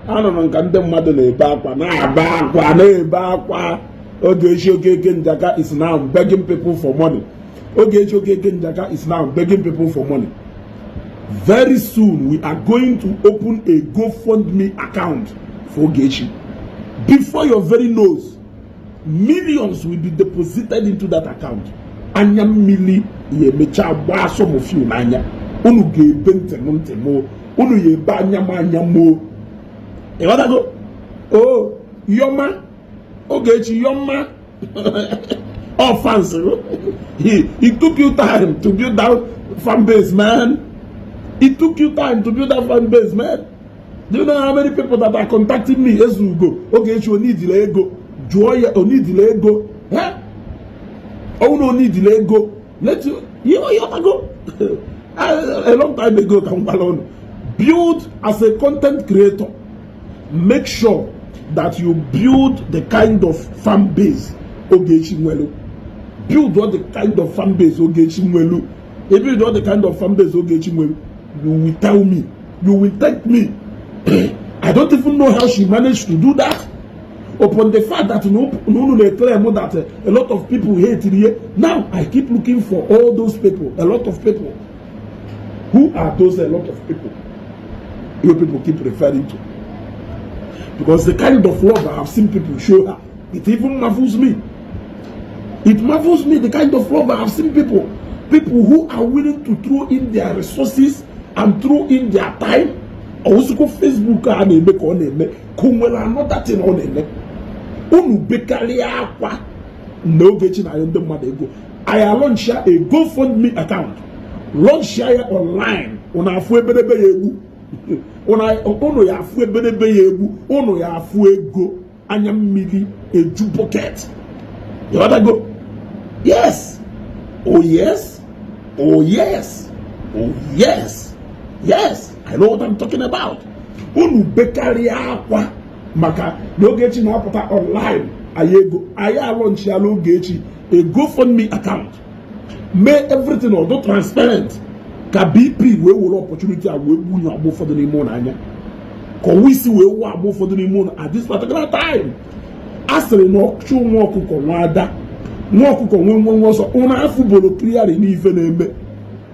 Anụrụ m ka ndị mmadụ na-ebe akwa, na-ebe akwa, na-ebe akwa. Ogechi Okeke Njaka is now begging people for money. Ogechi Okeke Njaka is now begging people for money. Very soon we are going to open a GoFundMe account for Ogechi. Before your very nose, millions will be deposited into that account. Anya mmiri ya emecha gbaa some of you n'anya. Unu ga-ebe ntị m ntị m, unu ya ebe anya m anya m. Ịghọtago? O yọma Ogechi, yọma all fans. It took you time to build that fan base, man. It took you time to build that fan base, man. Do you know how many people that are contacting me? Ezugo, Ogechi onidile ego. Jụọ ya, onidile ego? Eh, ọwụ na onidile ego, let you you ịghọtago? A long time ago ka m gwara unu, build as a content creator, make sure that you build the kind of fan base Ogechi nwelu. Build all the kind of fan base Ogechi nwelu. You build all the kind of fan base Ogechi nwelu, you will tell me, you will thank me. I don't even know how she managed to do that, upon the fact that no no no claim that a lot of people hate here. Now I keep looking for all those people, a lot of people. Who are those a lot of people you people keep referring to? Because the kind of love I have seen people show her, it even marvels me. It marvels me, the kind of love I have seen people who are willing to throw in their resources and throw in their time. Ozugbo Facebook a na-eme ka ọ na-eme ka o nwere another thing ọ na-eme, unu bekarịa akwa na Ogechi na ndị mmadụ ego. Anyị alaunchia a GoFundMe account, launchia ya online. Unu afụ ebedebe ya egbu, unu ya afụ ebedebe ya egbu, unu ya afụ ego, anya mmiri eju bucket. Ịghọtago? Yes, oh yes, oh yes, oh yes, yes, I know what I'm talking about. Unu bekarịa akwa maka na Ogechi na-apụta online anyị ego. Anyị alaunchiala Ogechi a GoFundMe account, mee everything ọdụ transparent ka BP wee were opportunity a wee gbunye agba ụfọdụ n'ime ụlọ anya, ka ọwa isi wee wụọ agba ụfọdụ n'ime ụlọ at this particular time. A sịrị na ọchụ nwa ọkụkọ nwa ada, nwa ọkụkọ nwe nwe nwe ọsọ. Ụnụ afụboro clearly n'ife na-eme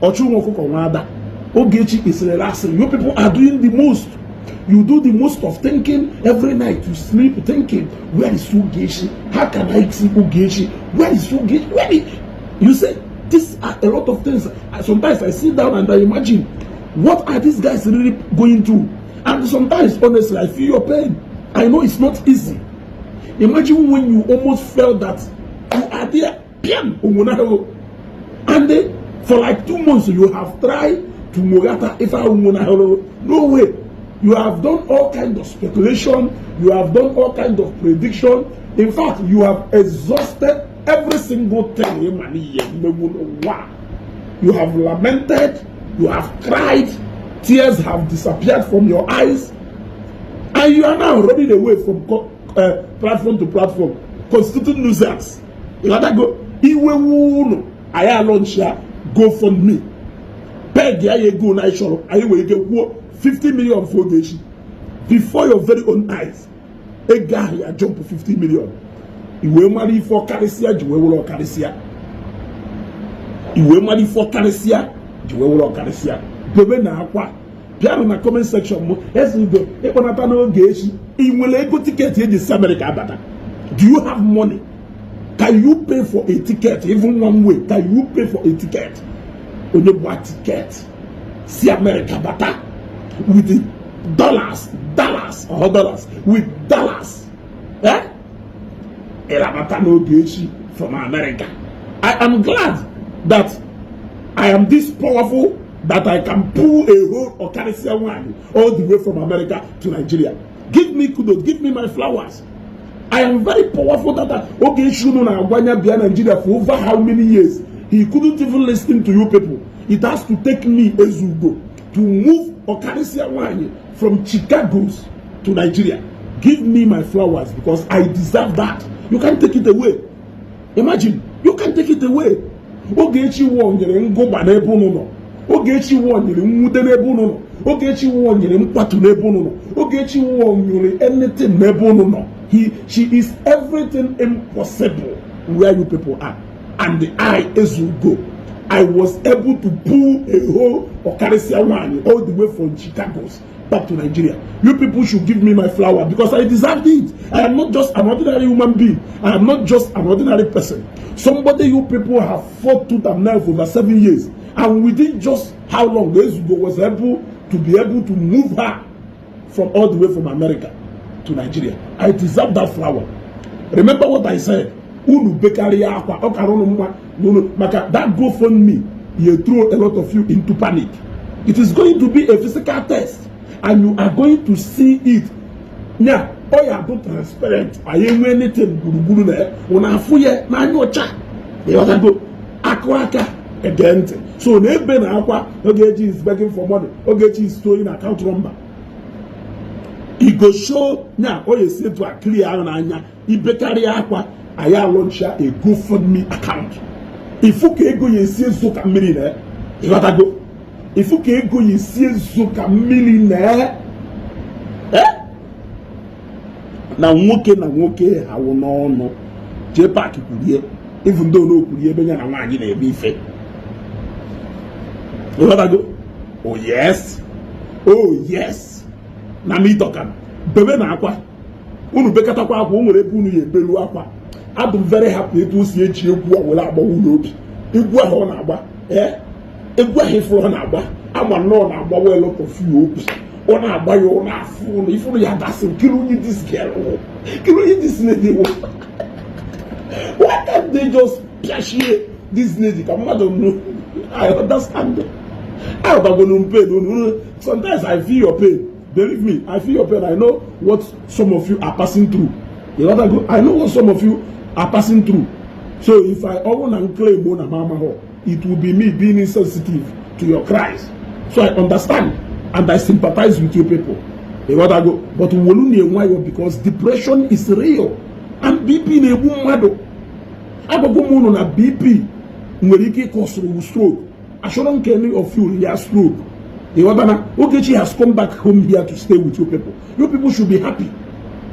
ọchụ nwa ọkụkọ nwa ada. Ogechi is relaxing. You people are doing the most. You do the most of thinking. Every night you sleep thinking, "Where is Ogechi? How can I see Ogechi? Where is Ogechi? Where is?" You say these are a lot of things. Sometimes I sit down and I imagine, what are these guys really going through? And sometimes, honestly, I feel your pain. I know it's not easy. Imagine when you almost felt that you are there, piam, onwunahụ. And then for like 2 months you have tried to nwogata ife ahụ nwunahụrụ. No way. You have done all kind of speculation, you have done all kind of prediction. In fact, you have exhausted every single thing ịma n'ihe mmegbu n'ụwa. You have lamented, you have cried, tears have disappeared from your eyes, and you are now running away from platform to platform, constituting nuisance. Ịghọtago? Iwe unu, anyị alaunchia GoFundMe, peg ya ego na anyị chọrọ. Anyị nwere ike kwuo 50 million for Ogechi. Before your very own eyes, ego ahụ ya jump 50 million. I wee mara ife ọkarịsịa ji wee were ọkarịsịa. I wee mara ife ọkarịsịa ji wee were ọkarịsịa. Bebe na akwa, bịanụ na comment section m. Ezeugo, ịkpọnata n'Ogechi, ị nwere ego ticket eji si Amerịka abata? Do you have money? Can you pay for a ticket, even one way? Can you pay for a ticket? Onye gba ticket si Amerịka bata with the dollars, dollars or dollars, with dollars, eh? Ịrabata n'Ogechi from America. I am glad that I am this powerful that I can pull a whole ọkarịsịa nwanyị all the way from America to Nigeria. Give me kudos, give me my flowers. I am very powerful that Ogechi unu na-agwanya bịa Nigeria for over how many years, he couldn't even listen to you people. It has to take me, Ezugo, to move ọkarịsịa nwanyị from Chicago to Nigeria. Give me my flowers, because I deserve that. You can't take it away. Imagine, you can't take it away. Ogechi wọ nyere ngụgba n'ebe unu nọ. Ogechi wọ nyere mwute n'ebe unu nọ. Ogechi wụ nyere mkpatu n'ebe unu nọ. Ogechi wụ nyere anything n'ebe unu nọ. He, she is everything impossible where you people are. And I, Ezugo, I was able to pull a whole Okarisia nwanyị all the way from Chicago back to Nigeria. You people should give me my flower because I deserved it. I am not just an ordinary human being. I am not just an ordinary person. Somebody you people have fought tooth and nail for over 7 years. And within just how long, Ezugo was able to be able to move her from all the way from America to Nigeria. I deserve that flower. Remember what I said. Unu bekarịa akwa, ọ kara unu mma na unu maka that GoFundMe, you throw a lot of you into panic. It is going to be a physical test and you are going to see it. Nya, ọ ya bụ transparent. Anyị enwe anything gburugburu na ya. Unu afụ ya n'anya ọcha. Ịghọtago? Akụ aka ege ntị. So na ebe na akwa, Ogechi is begging for money. Ogechi is storing account number. E go show nya o yesi etu a clear ahụ n'anya ibekarịa akwa anyị alọncha a GoFundMe account. Ifu ka ego ya esi ezo ka mmiri na, ịghọtago? Ifu ka ego ya esi ezo ka mmiri na, eh? Na nwoke hawụ n'ọnụ jee paaki kwurie, even though na o kwurie ebe ya na nwaanyị na-eme ife, ịghọtago? Oh yes, oh yes, na m ịtọka bebe na akwa unu bekatakwa akwa, o nwere ebe unu ya ebelu akwa. Adụ m very happy etu o si eji egwu a were agbawa unu obi. Egwu ahụ ọ na-agba, ee, egwu ahụ ifuru ọ na-agba, ama nnọọ na-agbawa a lot of you obi. Ọ na-agba ya, ọ na-afụ ụlọ ifuru ya dasị kiri onye this girl wụ, kiri onye this lady wụ. Why can't they just pịachie this lady ka mmadụ nụ? I understand. Aghọtagonu m pain unu. Sometimes I feel your pain. Believe me, I feel your pain. I know what some of you are passing through. You know, I know what some of you are passing through. So if I ọ bụrụ na m claim na m amahọ, it will be me being insensitive to your cries. So I understand and I sympathize with you people. Ịghọtago? But wolu na nwayọ because depression is real and BP na-egbu mmadụ. Agwago m unu na BP nwere ike ịkọsụrụ stroke. Achọrọ nke any of you ya stroke. Ịghọtana? Ogechi has come back home here to stay with you people. You people should be happy.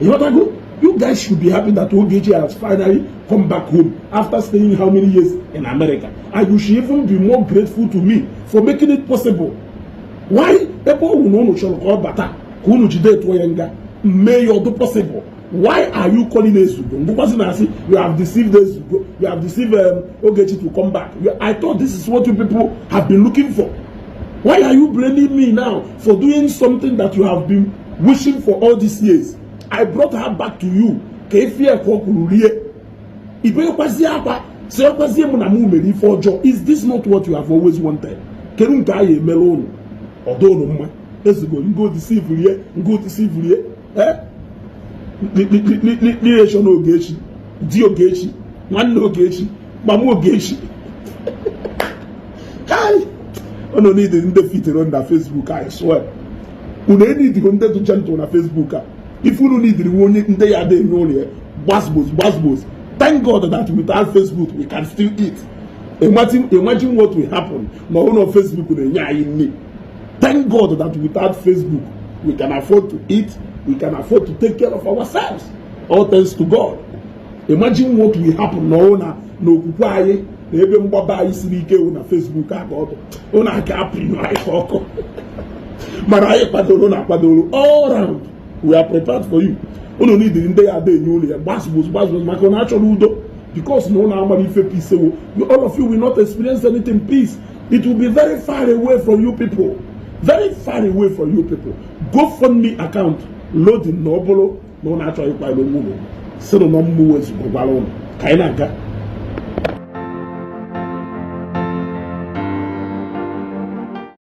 Ịghọtago? You guys should be happy that Ogechi has finally come back home after staying how many years in America. And you should even be more grateful to me for making it possible. Why? Ebe ọ wụ na unu chọrọ ka ọ bata ka unu jide tụọ ya nga mee ya ọdụ possible. Why are you calling Ezugo? Ngwụkwasị na asị you have deceived Ezugo, you have deceived Ogechi to come back. I thought this is what you people have been looking for. Why are you blaming me now for doing something that you have been wishing for all these years? I brought her back to you. Ka efi ka ọ kwuru rie. Ibekwazie akwa sịrịkwazie m na mụ mere ife ọjọọ. Is this not what you have always wanted? Kedu nke a ya emere unu? Ọdụ unu mma. Ezugo ngo deceive rie, ngo deceive rie. Eh? Relation Ogechi, di Ogechi, nwanne Ogechi, mama Ogechi. Hi! Unu need ndị fitere na Facebook, I swear. Unu enidigo ndị dị gentle na Facebook a. Ife unu nidiri onye ndị ya dị enye ụlọ ya gbasgbos gbasgbos. Thank God that without Facebook we can still eat. Imagine what will happen na ụlọ Facebook na-enye anyị nri. Thank God that without Facebook we can afford to eat, we can afford to take care of ourselves. All thanks to God. Imagine what will happen na ọ na n'okwukwe anyị na ebe mgbaba anyị siri ike wụ na Facebook aka ọdụ ụnụ aka apịnyụ anyị ka ọkụ, mana anyị kwadoro na akwadoro. All round we are prepared for you. Unu nidiri ndị ya ada enye ụlọ ya gbasgbos gbasgbos maka na achọrọ udo because na ụnụ amara ife peace wo. All of you will not experience anything peace. It will be very far away from you people, very far away from you people. GoFundMe account loading na ọ bụrụ na ụnụ achọghị ịkwado onwe ụnụ, sịrị na mmụ wezụgoro gwara ụnụ ka anyị na-aga.